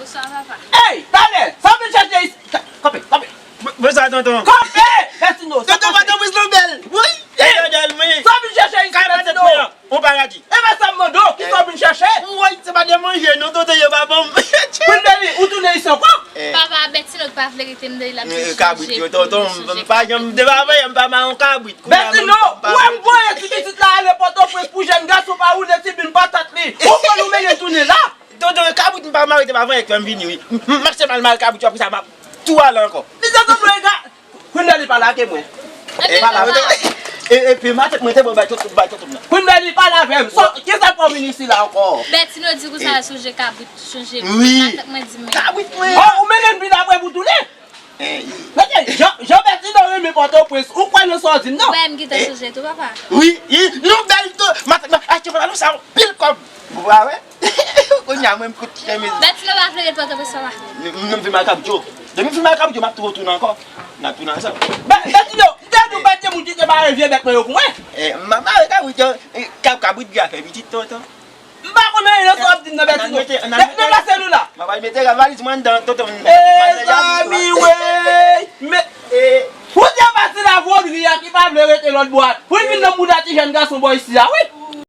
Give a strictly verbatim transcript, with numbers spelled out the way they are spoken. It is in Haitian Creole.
Sa papa. Ey, talè, sa w vin chèche isi? Kanpe, kanpe. Bon sa, tonton. Kanpe, Bètino. Tonton, Pòtoprens lan bèl. Wi. Bèl, wi. Sa w vin chèche isi, Bètino? On paradi. E men sa m mande w, kisa w vin chèche? Mwen, se pa de manje, non, tonton, yo pa ban m. Queen Belle, ou tounen isi ankò? Papa, Bètino k pa vle rete m deyò, l ap di kabrit yo, tonton, m pa janm, depi avan yè, m pa mare yon kabrit. Bètino, ou wè m voye ti pitit la ale Pòtoprens pou jèn gason pa woule ti bin patat li. Ou konn ou mennen tounen la? Tonton, kabrit m pa mare te pa vann èk fè m vini, wi. M, m, m ap se mal mare kabrit yo, apre sa, m ap tou ale ankò. Li te sanble yon ga. Queen Belle pale ak mwen. Pale avè m. E, e, epi matant mwen te bon bay tout, bay tout moun. Queen Belle pale avè m. So, kisa fè w vin isi la ankò? Bètino di konsa, sonje kabrit, sonje. Wi. Matant mwen di men. Kabrit mwen. Oh, ou mennen vin apre pou tounen? Mesye, jan, jan Bètino renmen Pòtoprens, ou kwè nan sa w di m, non? Wè, m gentan sonje tou, papa. Wi, wi, nou bèl tou. Matant mwen achte pantalon sa anpil kòb. Ou pa wè? Kounye a mwen m kout chemiz. Bètino pa vle ret Pòtoprens, papa. M, m, m vin mare kabrit yo. Depi m fin mare kabrit yo, m ap tou retounen ankò. N ap tounen ansanm. Bètino, m te di w bèt se moun ki te mare vye bèt mwen yo pou mwen. M ap mare kabrit yo, kab, kabrit byen fè pitit, tonton. M pa konn anyen nan sa w ap di m nan, Bètino. Deplase nou la. M ap al mete valiz mwen anndan, tonton. Mezanmi, wey. Men, ou se pati la vòlri a ki pa vle rete lòt bò a. Pou l vin nan bouda ti jèn gason bò isi a, wi.